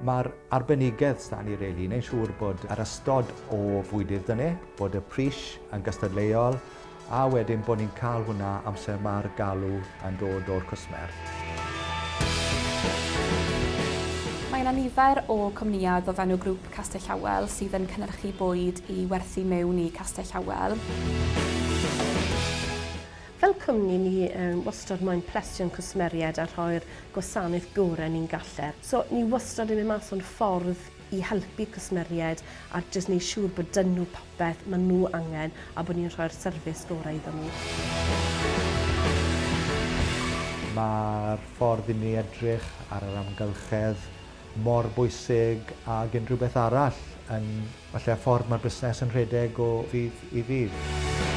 Mae'r arbenigedd s'da ni rili, neu'n siŵr bod yr ystod o fwydydd 'da ni, bod y pris yn gystadleuol, a wedyn bod ni'n cael hwnna amser mae'r galw yn dod o'r cwsmer. Mae yna nifer o cwmnïau o fewn y grŵp Castell Howell sydd yn cynhyrchu bwyd i werthu mewn i Castell Howell. Fel cwmni ni wastad moyn plesio'n cwsmeriaid a rhoi'r gwasanaeth gorau ni'n galler. So ni wastad yn mynd mas o'n ffordd i helpu cwsmeriaid a jyst neud siŵr bod 'dyn nhw popeth ma' nhw angen a bod ni'n rhoi'r service gorau iddyn nhw. Mae'r ffordd i ni edrych ar yr amgylchedd mor bwysig ag unrhyw beth arall yn falle y ffordd mae'r busnes yn rhedeg o ddydd i ddydd.